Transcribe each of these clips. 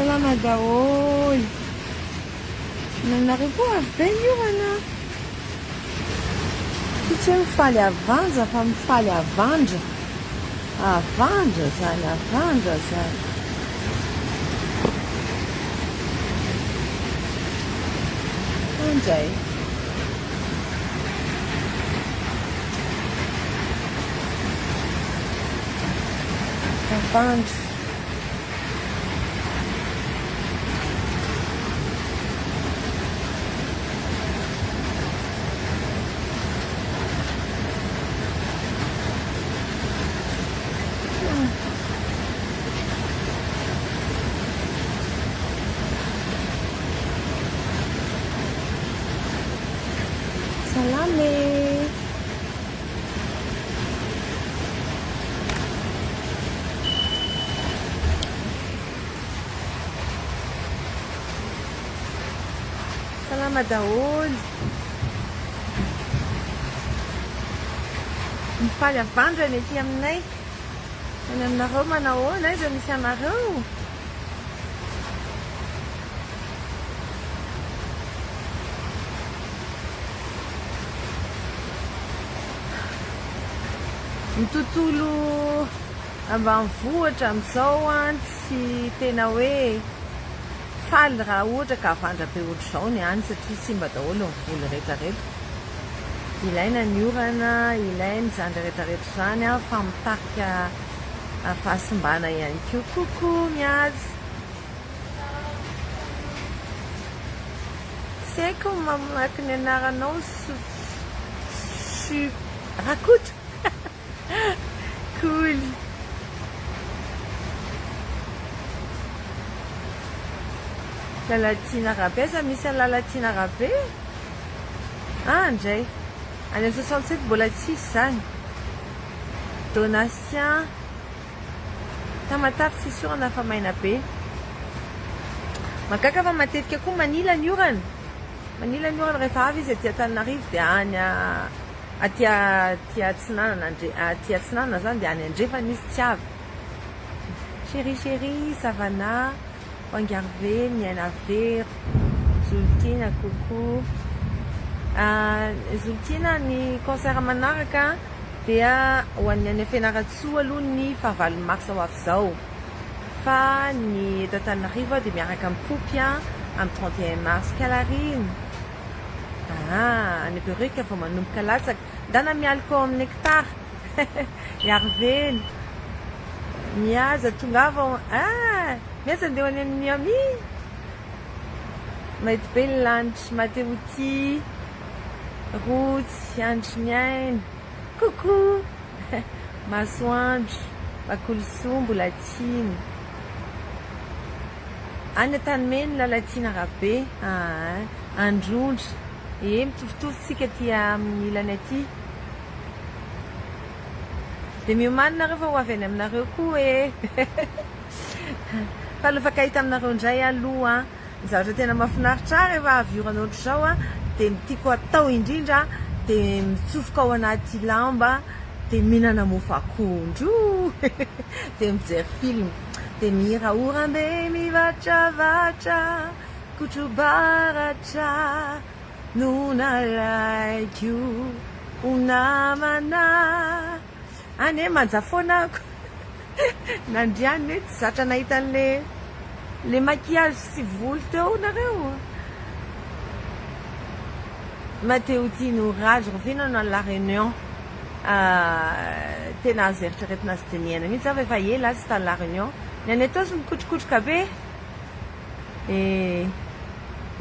Salama daholo. Nanareo koa avy be ny orana. Ty tsy hoe mifaly avanja fa mifaly avandra. Avandra zany, avandra zany. Andray. Avandra. Salama e! Salama daholo. Mifaly avandra ny aty aminay. Any aminareo manahoana? Aiza misy anareo? Ny tontolo ambanivohitra amin'izao an, tsy tena hoe faly raha ohatra ka havandra be ohatr'izao ny any satria simba daholo ny voly rehetra rehetra. Ilaina ny orana, ilaina izany rehetra rehetra izany an, fa mitarika fahasimbana ihany koa. Coucou Miaza. Tsy haiko ny mamaky ny anaranao su Rakoto Cool. Lalatiana Rabe, aiza misy an'i Lalatiana Rabe? Ah ndray, any amin'ny 67 mbola tsisy izany. Donatien. Tamatave tsisy orana fa maina be. Mahagaga fa matetika koa manila ny orana. Manila ny orana rehefa avy izy aty Antananarivo dia any aty aty atsinanana andre aty atsinanana zany dia any andrefana izy tsy avy. Chérie chérie Savana Wangarve Miaina Vero Zolotiana coucou Zolotiana ny concert manaraka Dia ho an'ny any Fianarantsoa aloha ny fahavalon'ny marsa ho avy izao. Fa ny eto Antananarivo dia miaraka amin'ny Poopy amin'ny 31 mars. Kalarina! Aa, any Behoririka vao manomboka latsaka. Ndana mialoka ao amin'ny Nectar. Iarivelo. Mihaza, tongava ao, aa, mihaza andeha ho any amin'ny Miami. Mainty be ny lanitra, Matehotia. Rotsy, Andry Niaina, Coucou! Masoandro, Bakolisoa, Mbolatiana. Any Antanimena, Lalatiana Rabe, aa, Androndra. Ee, mitovitovy tsika aty amin'ny ilany aty. Dia miomàna nareo fa ho avy any aminareo koa ee. Faly mifankahita aminareo indray aloha. Ny zavatra tena mahafinaritra ahy rehefa avy orana ohatr'izao dia ny tiako atao indrindra dia mitsofoka ao anaty lamba dia mihinana mofo akondro dia mijery film dia mihira orambe mivatravatra kotrobaratra no nalaiko ho namana. Any e, manja foana ako. Nandrianina e, tsy zatra nahita an'le le maquillage sy volo teo nareo. Mathéotie Norage, rahoviana no any La Réunion? Tena azo eritreretina sy dinihana mihitsy aho fa efa ela aho tsy tany La Réunion. Ny any Itaosy mikotrokotroka be. Eh,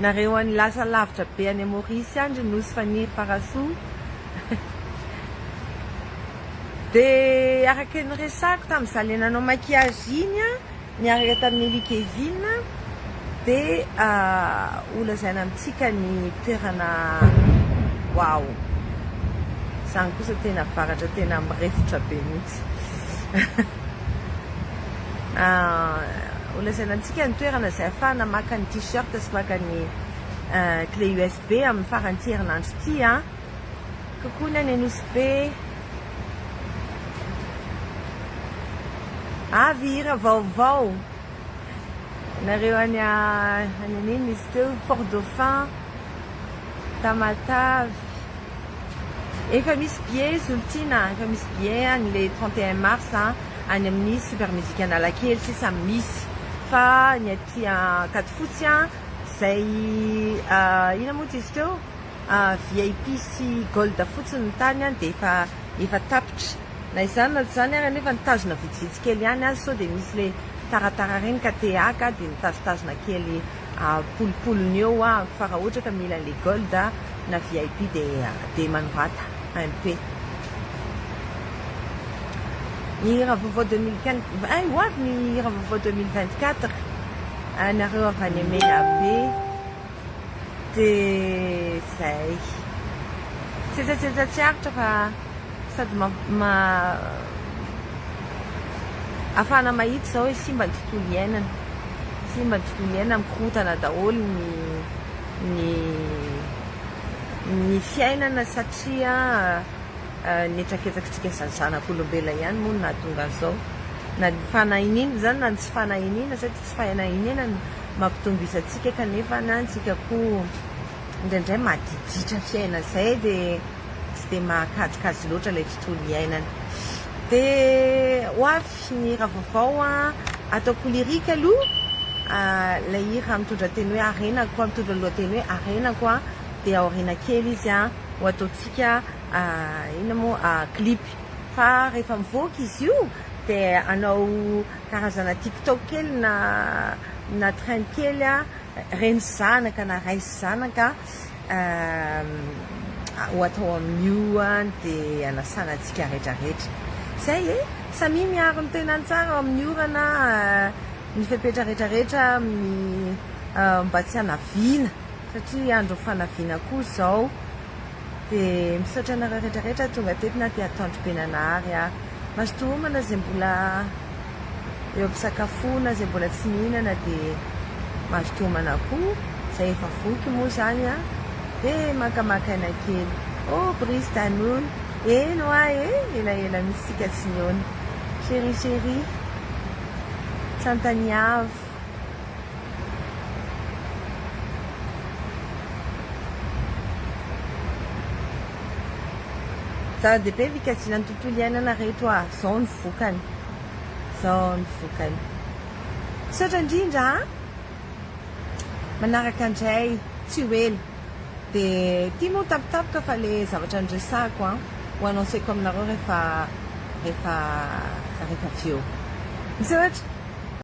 nareo any lasa lavitra be any Maurice any ry Nosy Faniry Farasoa. Dia araka ny resako tamin'izaho le nanao maquillage iny an, niaraka tamin'i Elie Kevin, dia ho lazaina amintsika ny toerana waouh. Izany kosa tena varatra tena mirefotra be mihitsy. Ho lazaina antsika ny toerana izay ahafahana maka ny t-shirt sy maka ny clé USB amin'ny faran'ity herinandro ity an. Coucou ny any Nosy Be. Avy hira vaovao. Nareo any any an'inona izy teo? Fort Dauphin, Tamatave. Efa misy billet Zolotiana, efa misy billet any le 31 mars any amin'ny Super Music Analakely sisa misy. Fa ny aty Ankadifotsy zay inona moa izy teo? VIP sy Gold fotsiny ny tany dia efa efa tapitra. Na izany na tsy izany ary anefa nitazona vitsivitsy kely ihany aho sao dia misy le taratara ireny ka te haka dia mitazotazona kely am-polopolony eo aho fa raha ohatra ka mila an'le gold na VIP dia dia manorata MP. Ny hira vaovao 2015 hay ho avy ny hira vaovao 2024 nareo avy any Menabe. Dia izay. Tsetsatsetsa tsy aritra fa sady ahafahana mahita izao hoe simba ny tontolo iainana. Simba ny tontolo iainana, mikorontana daholo ny ny ny fiainana satria ny hetraketrakitsika zanak'olombelona ihany moa no nahatonga an'izao. Na ny fanahiniana izany na ny tsy fanahiniana satria tsy fanahiniana no mampitombo isa antsika kanefa na antsika koa indraindray madiditra fiainana izay dia tsy dia mahakajikajy loatra ilay tontolo iainana. Dia ho avy ny hira vaovao an, ataoko lyrique aloha ilay hira mitondra teny hoe harenako an, mitondra lohateny hoe harenako an, dia aoriana kely izy an ho ataontsika inona moa clip fa rehefa mivoaka izy io dia hanao karazana tiktok kely na na train kely a, reny sy zanaka na ray sy zanaka ho atao amin'io dia anasana antsika rehetra rehetra. Zay e! Samia miaro ny tenany tsara ao amin'ny orana, ny fepetra rehetra rehetra amin'ny mba tsy hanaviana satria andro fanaviana koa izao. Dia misaotra anareo rehetra rehetra tonga teto na dia atoandro be nanahary ary. Mazotoa homana izay mbola eo am-pisakafoana, izay mbola tsy nihinana dia mazotoa homana koa, izay efa voky moa izany an, dia makamaka aina kely. Oh Brice Danoun, eny hoa e, elaela mihitsy isika tsy nihaona. Chérie chérie, Tsantaniavo. Zava-dehibe ny fikajiana ny tontolo iainana reto a! Zao ny vokany. Zao ny vokany. Misaotra indrindra a! Manaraka indray tsy ho ela. Dia ity moa tampotampoka fa le zavatra niresahako an, ho annonceko aminareo rehefa rehefa rehefa avy eo. Misaotra!